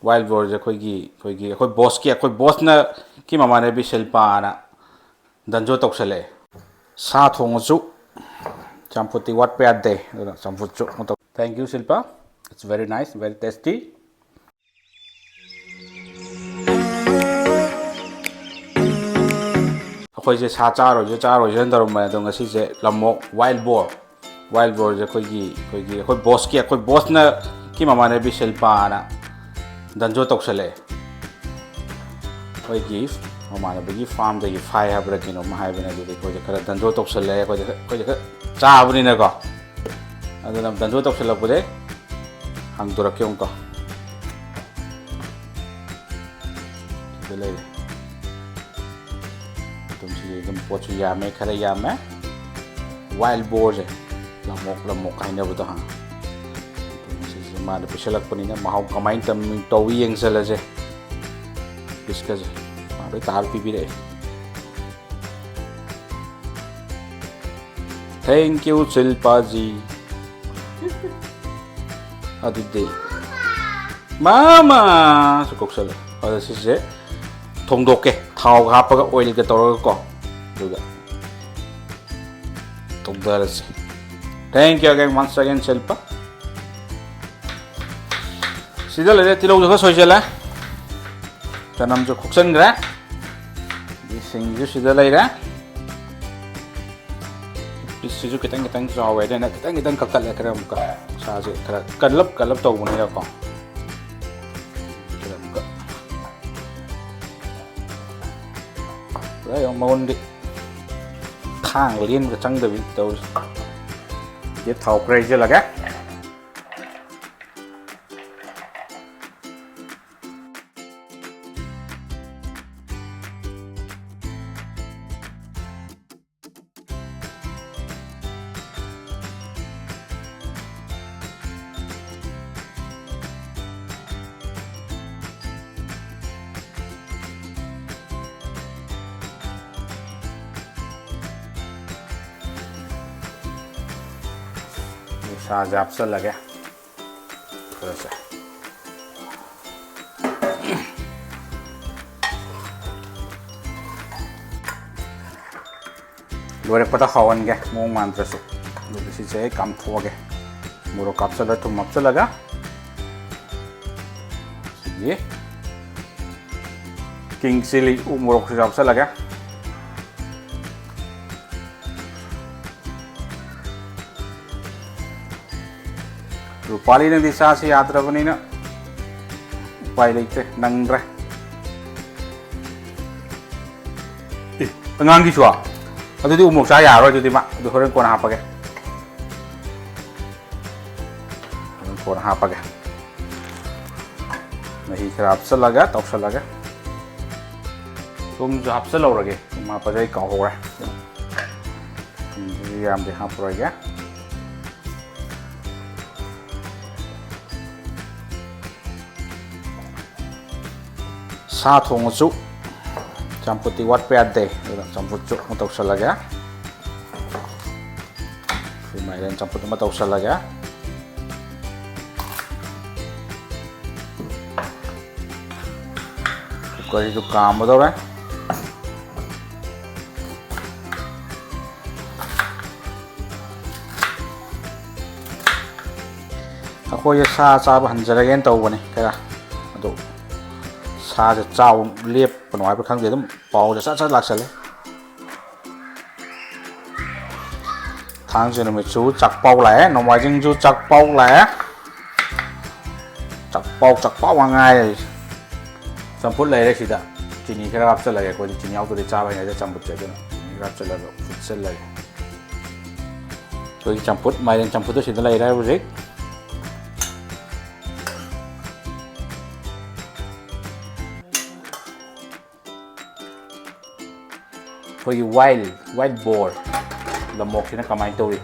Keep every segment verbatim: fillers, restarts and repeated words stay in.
Wild ꯕꯣꯔꯁꯦ ꯑꯩꯈꯣꯏꯒꯤ ꯑꯩꯈꯣꯏꯒꯤ ꯑꯩꯈꯣꯏ ꯕꯣꯁꯀꯤ ꯑꯩꯈꯣꯏ ꯕꯣꯁꯅ ꯀꯤ ꯃꯃꯥꯟꯅꯕꯤ ꯁꯤꯜꯄꯥꯅ ꯗꯟꯖꯣ ꯇꯧꯁꯜꯂꯛꯑꯦ꯫ ꯁꯥ ꯊꯣꯡꯉꯁꯨ ꯆꯝꯐꯨꯠꯇꯤ ꯋꯥꯠꯄ ꯌꯥꯗꯦ꯫ ꯑꯗꯨꯅ ꯆꯝꯐꯨꯠꯁꯨ ꯑꯃ ꯇꯧ꯫ Thank you, Shilpa. It's very nice, very tasty. ꯑꯩꯈꯣꯏꯁꯦ ꯁꯥ ꯆꯥꯔꯣꯏꯁꯦ ꯆꯥꯔꯣꯏꯁꯦꯅ ꯇꯧꯔꯝꯕꯅꯦ, ꯑꯗꯣ ꯉꯁꯤꯁꯦ ꯂꯝꯃꯣꯛ ꯋꯥꯏꯜ ꯕꯣꯔ, ꯋꯥꯏꯜ ꯕꯣꯔꯁꯦ ꯑꯩꯈꯣꯏꯒꯤ ꯑꯩꯈꯣꯏꯒꯤ ꯑꯩꯈꯣꯏ ꯕꯣꯁꯀꯤ ꯑꯩꯈꯣꯏ ꯕꯣꯁꯅ ꯀꯤ ꯃꯃꯥꯟꯅꯕꯤ ꯁꯤꯜꯄꯥꯅ ꯗꯟꯖꯣ ꯇꯧꯁꯜꯂꯛꯑꯦ꯫ ꯑꯩꯈꯣꯏꯒꯤ ꯃꯃꯥꯟꯅꯕꯒꯤ ꯐꯥꯝꯗꯒꯤ ꯐꯥꯏ ꯍꯥꯏꯕ꯭ꯔꯥ ꯀꯩꯅꯣꯝꯃ ꯍꯥꯏꯕꯅꯦ, ꯑꯗꯨꯗꯤ ꯑꯩꯈꯣꯏꯗ ꯈꯔ ꯗꯟꯖꯣ ꯇꯧꯁꯜꯂꯛꯑꯦ꯫ ꯑꯩꯈꯣꯏꯗ ꯑꯩꯈꯣꯏꯗ ꯈꯔ ꯆꯥꯕꯅꯤꯅꯀꯣ꯫ ꯑꯗꯨꯅ ꯗꯟꯖꯣ ꯇꯧꯁꯜꯂꯛꯄꯗꯩ ꯍꯥꯡꯗꯣꯔꯛꯀꯦ ꯑꯃꯨꯛꯀꯣ꯫ ꯁꯤꯗ ꯂꯩꯔꯦ꯫ ꯑꯗꯨꯝ ꯁꯤꯗꯤ ꯑꯗꯨꯝ ꯄꯣꯠꯁꯨ ꯌꯥꯝꯃꯦ, ꯈꯔ ꯌꯥꯝꯃꯦ꯫ ꯋꯥꯏꯜ ꯕꯣꯔꯁꯦ, ꯂꯝꯃꯣꯛ ꯂꯝꯃꯣꯛ ꯍꯥꯏꯅꯕꯗꯣ, ꯍꯥ꯫ ꯑꯗꯨꯝ ꯁꯤꯁꯦ ꯃꯥꯅ ꯄꯤꯁꯜꯂꯛꯄꯅꯤꯅ ꯃꯍꯥꯎ ꯀꯃꯥꯏꯅ ꯇꯝ-, ꯇꯧꯏ ꯌꯦꯡꯁꯜꯂꯁꯦ꯫ ꯄꯤꯁꯀꯁꯦ ꯃꯥ ꯂꯣꯏ ꯇꯥꯔ ꯄꯤꯕꯤꯔꯛꯑꯦ꯫ Thank you, ꯁꯤꯜꯄꯥꯖꯤ꯫ ꯑꯗꯨꯗꯤ ꯃꯥꯃꯥꯁꯨ ꯀꯧꯁꯜꯂꯦ꯫ ꯑꯗ ꯁꯤꯁꯦ ꯊꯣꯡꯗꯣꯛꯀꯦ, ꯊꯥꯎꯒ ꯍꯥꯞꯄꯒ, ꯑꯣꯏꯜꯒ ꯇꯧꯔꯒꯀꯣ, ꯑꯗꯨꯒ ꯇꯧꯊꯔꯁꯤ꯫ Thank you again, once again, ꯁꯤꯜꯄꯥ꯫ ꯁꯤꯗ ꯂꯩꯔꯦ, ꯇꯤꯜꯍꯧꯁꯨ ꯈꯔ ꯁꯣꯏꯁꯤꯜꯂꯦ, ꯆꯅꯝꯁꯨ ꯈꯣꯛꯆꯟꯈ꯭ꯔꯦ, ꯁꯤꯡꯁꯨ ꯁꯤꯗ ꯂꯩꯔꯦ꯫ ꯄꯤꯁꯁꯤꯁꯨ ꯈꯤꯇꯪ ꯈꯤꯇꯪ ꯆꯥꯎꯋꯦ, ꯑꯗꯨꯅ ꯈꯤꯇꯪ ꯈꯤꯇꯪ ꯀꯛꯊꯠꯂꯦ꯫ ꯈꯔ ꯑꯃꯨꯛꯀ ꯁꯥꯁꯦ ꯈꯔ ꯀꯜꯂꯞ ꯀꯜꯂꯞ ꯇꯧꯕꯅꯤꯅꯀꯣ꯫ ꯈꯔ ꯑꯃꯨꯛꯀ ꯄꯨꯔꯥ ꯌꯦꯡꯉꯣ ꯃꯉꯣꯟꯗꯤ ꯊꯥꯡ ꯂꯦꯟꯕꯒ ꯆꯪꯗꯕꯤ ꯇꯧꯔꯤꯁꯦ꯫ ꯁꯤꯗ ꯊꯥꯎ ꯈꯔ ꯍꯩꯖꯤꯜꯂꯒꯦ꯫ ꯁꯥꯁꯦ ꯍꯥꯞꯆꯜꯂꯒꯦ꯫ ꯈꯔꯁꯦ꯫ ꯂꯣꯏꯔꯛꯄꯗ ꯍꯥꯎꯍꯟꯒꯦ, ꯃꯑꯣꯡ ꯃꯥꯟꯗ꯭ꯔꯁꯨ꯫ ꯑꯗꯨꯒ ꯁꯤꯁꯦ ꯑꯩ ꯀꯥꯝꯊꯣꯛꯑꯒꯦ꯫ ꯃꯣꯔꯣꯛ ꯍꯥꯞꯆꯜꯂ, ꯊꯨꯝ ꯍꯥꯞꯆꯜꯂꯒ, ꯁꯤꯒꯤ ꯀꯤꯡ ꯆꯤꯂꯤ ꯎ ꯃꯣꯔꯣꯛꯁꯤꯁꯨ ꯍꯥꯞꯆꯜꯂꯒꯦ꯫ ꯔꯨꯄꯥꯂꯤ, ꯅꯪꯗꯤ ꯆꯥꯁꯤ ꯌꯥꯗ꯭ꯔꯕꯅꯤꯅ ꯎꯄꯥꯏ ꯂꯩꯇ꯭ꯔꯦ, ꯅꯪꯗ꯭ꯔꯦ꯫ ꯑꯦ, ꯑꯉꯥꯡꯒꯤꯁꯨ? ꯑꯗꯨꯗꯤ ꯎꯃꯣꯔꯣꯛ ꯆꯥ ꯌꯥꯔꯔꯣꯏ, ꯑꯗꯨꯗꯤ ꯃꯥ, ꯑꯗꯨ ꯍꯣꯔꯦꯟ ꯀꯣꯟꯅ ꯍꯥꯞꯄꯒꯦ꯫ ꯍꯣꯔꯦꯟ ꯀꯣꯟꯅ ꯍꯥꯞꯄꯒꯦ꯫ ꯃꯍꯤ ꯈꯔ ꯍꯥꯞꯆꯜꯂꯒ ꯇꯧꯁꯜꯂꯒꯦ꯫ ꯊꯨꯝꯁꯨ ꯍꯥꯞꯆꯜꯍꯧꯔꯒꯦ, ꯊꯨꯝ ꯍꯥꯞꯄꯁꯦ ꯑꯩ ꯀꯥꯎꯍꯧꯔꯦ꯫ ꯊꯨꯝꯁꯤꯁꯨ ꯌꯥꯝꯗꯤ ꯍꯥꯞꯄꯔꯣꯏꯒꯦ꯫ ꯁꯥ ꯊꯣꯡꯉꯁꯨ ꯆꯝꯐꯨꯠꯇꯤ ꯋꯥꯠꯄ ꯌꯥꯗꯦ꯫ ꯑꯗꯨꯅ ꯆꯝꯐꯨꯠꯁꯨ ꯑꯃ ꯇꯧꯁꯜꯂꯒꯦ꯫ ꯑꯩꯈꯣꯏ ꯃꯥꯏꯔꯦꯟ ꯆꯝꯐꯨꯠ ꯑꯃ ꯇꯧꯁꯜꯂꯒꯦ꯫ ꯀꯨꯀꯔꯁꯤꯁꯨ ꯀꯥꯝꯃꯗꯧꯔꯦ꯫ ꯑꯩꯈꯣꯏꯁꯦ ꯁꯥ ꯆꯥꯕ ꯍꯟꯖꯔꯒꯦꯅ ꯇꯧꯕꯅꯤ ꯈꯔ, ꯑꯗꯣ ꯁꯥꯁꯦ ꯆꯥꯎ ꯂꯦꯞꯄꯅꯣ ꯍꯥꯏꯕ ꯈꯪꯗꯦ, ꯑꯗꯨꯝ ꯄꯥꯎꯁꯦ ꯁꯠ ꯁꯠ ꯂꯥꯛꯁꯜꯂꯦ꯫ ꯊꯥꯡꯖ ꯅꯨꯃꯤꯠꯁꯨ ꯆꯥꯛꯄꯥꯎ ꯂꯥꯛꯑꯦ, ꯅꯣꯡꯃꯥꯏꯖꯤꯡꯁꯨ ꯆꯥꯛꯄꯥꯎ ꯂꯥꯛꯑꯦ꯫ ꯆꯥꯛꯄꯥꯎ, ꯆꯥꯛꯄꯥꯎ ꯉꯥꯛ ꯉꯥꯏꯔꯦ꯫ ꯆꯝꯐꯨꯠ ꯂꯩꯔꯦ ꯁꯤꯗ꯫ ꯆꯤꯅꯤ ꯈꯔ ꯍꯥꯞꯆꯜꯂꯒꯦ, ꯑꯩꯈꯣꯏꯗꯤ ꯆꯤꯅꯤ ꯌꯥꯎꯗ꯭ꯔꯗꯤ ꯆꯥꯕ ꯍꯩꯅꯗꯦ ꯆꯝꯐꯨꯠꯁꯦ, ꯑꯗꯨꯅ ꯆꯤꯅꯤ ꯈꯔ ꯍꯥꯞꯆꯜꯂꯒ ꯐꯨꯠꯆꯜꯂꯒꯦ꯫ ꯑꯩꯈꯣꯏꯒꯤ ꯆꯝꯐꯨꯠ, ꯃꯥꯏꯔꯦꯟ ꯆꯝꯐꯨꯠꯇꯨ ꯁꯤꯗ ꯂꯩꯔꯦ ꯍꯧꯖꯤꯛ꯫ ꯑꯩꯈꯣꯏꯒꯤ ꯋꯥꯏꯜ, ꯋꯥꯏꯜ ꯕꯣꯔ ꯂꯝꯑꯣꯛꯁꯤꯅ ꯀꯃꯥꯏꯅ ꯇꯧꯔꯤ?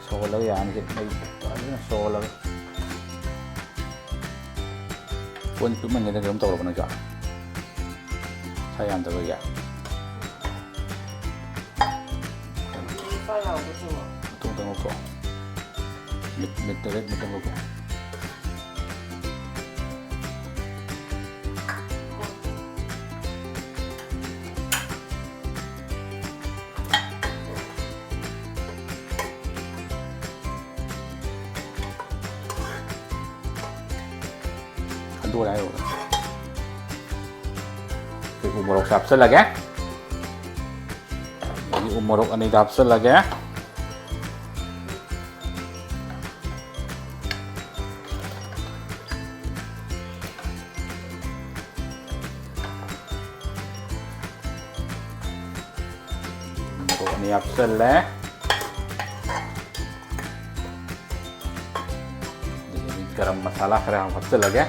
ꯁꯧꯍꯜꯂꯒ ꯌꯥꯅꯤ ꯁꯤ, ꯃꯩ ꯐꯖꯅ ꯁꯧꯍꯜꯂꯒ꯫ ꯀꯣꯟ ꯄꯤꯛꯃꯟꯒꯦꯗ ꯀꯩꯅꯣꯝ ꯇꯧꯔꯕ ꯅꯪꯁꯨ? ꯁꯥ ꯌꯥꯝꯗꯕꯒꯤ꯫ ꯃꯇꯣꯡ ꯇꯪ ꯂꯧꯊꯣꯛꯑꯣ꯫ ꯃꯤꯠ, ꯃꯤꯠꯇ ꯔꯦꯠ ꯃꯇꯣꯡ ꯂꯧꯊꯣꯛꯑꯣ꯫ ꯂꯣꯏꯔꯦ ꯍꯥꯏꯔꯣ꯫ ꯑꯩꯈꯣꯏ ꯎ ꯃꯣꯔꯣꯛꯁꯦ ꯍꯥꯞꯆꯤꯜꯂꯒꯦ꯫ ꯑꯗꯒꯤ ꯎ ꯃꯣꯔꯣꯛ ꯑꯅꯤꯗ ꯍꯥꯞꯆꯤꯜꯂꯒꯦ꯫ ꯃꯣꯔꯣꯛ ꯑꯅꯤ ꯍꯥꯞꯆꯤꯜꯂꯦ꯫ ꯑꯗꯒꯤ ꯒꯔꯝ ꯃꯁꯥꯂꯥ ꯈꯔ ꯍꯥꯞꯆꯤꯜꯂꯒꯦ꯫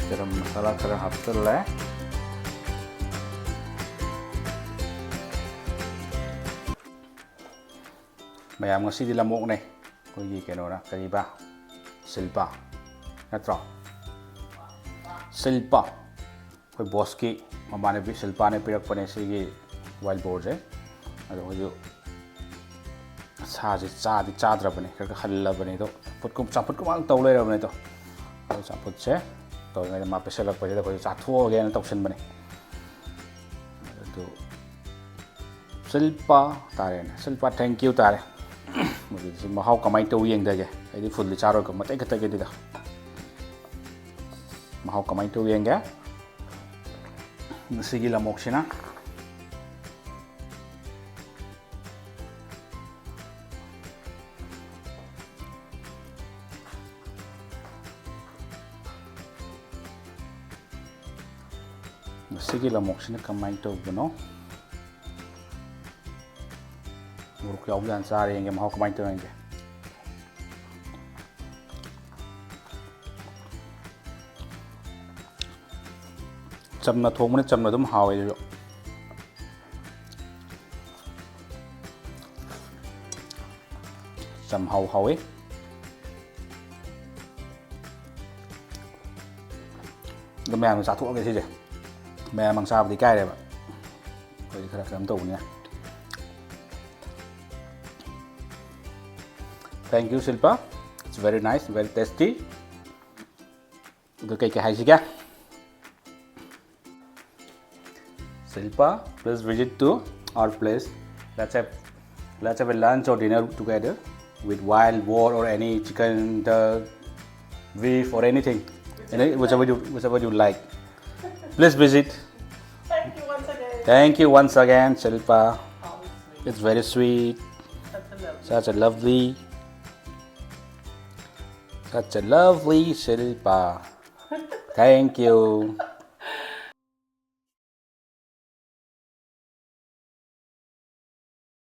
ꯒꯔꯝ ꯃꯁꯥꯂꯥ ꯈꯔ ꯍꯥꯞꯆꯤꯜꯂꯦ꯫ ꯃꯌꯥꯝ, ꯉꯁꯤꯗꯤ ꯂꯃꯣꯛꯅꯦ꯫ ꯑꯩꯈꯣꯏꯒꯤ ꯀꯩꯅꯣꯅ ꯀꯔꯤꯕ? ꯁꯤꯜꯄꯥ ꯅꯠꯇ꯭ꯔꯣ? ꯁꯤꯜꯄꯥ꯫ ꯑꯩꯈꯣꯏ ꯕꯣꯁꯀꯤ ꯃꯃꯥꯟꯅꯕꯤ ꯁꯤꯜꯄꯥꯅ ꯄꯤꯔꯛꯄꯅꯦ ꯁꯤꯒꯤ wild boarꯁꯦ꯫ ꯑꯗꯣ ꯑꯩꯈꯣꯏꯁꯨ ꯁꯥꯁꯦ ꯆꯥꯗꯤ ꯆꯥꯗ꯭ꯔꯕꯅꯦ, ꯈꯔ ꯈꯔ ꯍꯜꯂꯕꯅꯦ꯫ ꯑꯗꯣ ꯆꯝꯐꯨꯠꯀꯨꯝ-, ꯆꯝꯐꯨꯠꯀꯨꯃꯥꯏꯅ ꯇꯧ ꯂꯩꯔꯕꯅꯦ꯫ ꯑꯗꯣ ꯑꯗꯣ ꯆꯝꯐꯨꯠꯁꯦ ꯇꯧꯔꯤꯉꯩꯗ ꯃꯥ ꯄꯤꯁꯜꯂꯛꯄꯁꯤꯗ ꯑꯩꯈꯣꯏꯁꯨ ꯆꯥꯊꯣꯛꯑꯒꯦꯅ ꯇꯧꯁꯟꯕꯅꯦ꯫ ꯑꯗꯨ ꯁꯤꯜꯄꯥ ꯇꯥꯔꯦꯅꯦ, ꯁꯤꯜꯄꯥ, thank you ꯇꯥꯔꯦ꯫ ꯃꯗꯨꯗꯤ ꯁꯤ ꯃꯍꯥꯎ ꯀꯃꯥꯏꯅ ꯇꯧ ꯌꯦꯡꯗꯒꯦ꯫ ꯑꯩꯗꯤ fullꯗꯤ ꯆꯥꯔꯣꯏꯀꯣ, ꯃꯇꯦꯛ ꯈꯛꯇꯒꯤꯗꯨꯗ ꯃꯍꯥꯎ ꯀꯃꯥꯏꯅ ꯇꯧ ꯌꯦꯡꯒꯦ꯫ ꯉꯁꯤꯒꯤ ꯂꯃꯣꯛꯁꯤꯅ ꯃꯁꯤꯒꯤ ꯂꯃꯣꯛꯁꯤꯅ ꯀꯃꯥꯏꯅ ꯇꯧꯕꯅꯣ? ꯃꯣꯔꯣꯛ ꯌꯥꯎꯕꯖꯥꯠꯅ, ꯆꯥꯔ ꯌꯦꯡꯒꯦ, ꯃꯍꯥꯎ ꯀꯃꯥꯏꯅ ꯇꯧꯔꯤꯒꯦ꯫ ꯆꯝꯅ ꯊꯣꯡꯕꯅ ꯆꯝꯅ ꯑꯗꯨꯝ ꯍꯥꯎꯋꯦ꯫ ꯑꯗꯨꯁꯨ ꯆꯝꯍꯥꯎ ꯍꯥꯎꯋꯤ꯫ ꯑꯗꯣ ꯃꯌꯥꯝꯅ ꯆꯥꯊꯣꯛꯑꯒꯦ ꯁꯤꯁꯦ꯫ ꯃꯌꯥꯝ ꯃꯥꯡ ꯆꯥꯕꯗꯤ ꯏꯀꯥꯏꯔꯦꯕ꯫ ꯑꯩꯈꯣꯏꯗꯤ ꯈꯔ ꯀꯩꯅꯣꯝ ꯇꯧꯕꯅꯤꯅ꯫ Thank you, Shilpa. It's very nice, very tasty. ꯑꯗꯨ ꯀꯩ ꯀꯩ ꯍꯥꯏꯁꯤꯒꯦ? Shilpa, please visit to our place. Let's have Let's have a lunch or dinner together with wild boar or any chicken, duck, beef or anything. Any, whichever you, whichever you like. Please visit. Thank you once again. Thank you once again, Shilpa. Obviously. It's very sweet. Such a love. Such a lovely, such a lovely Shilpa. Thank you.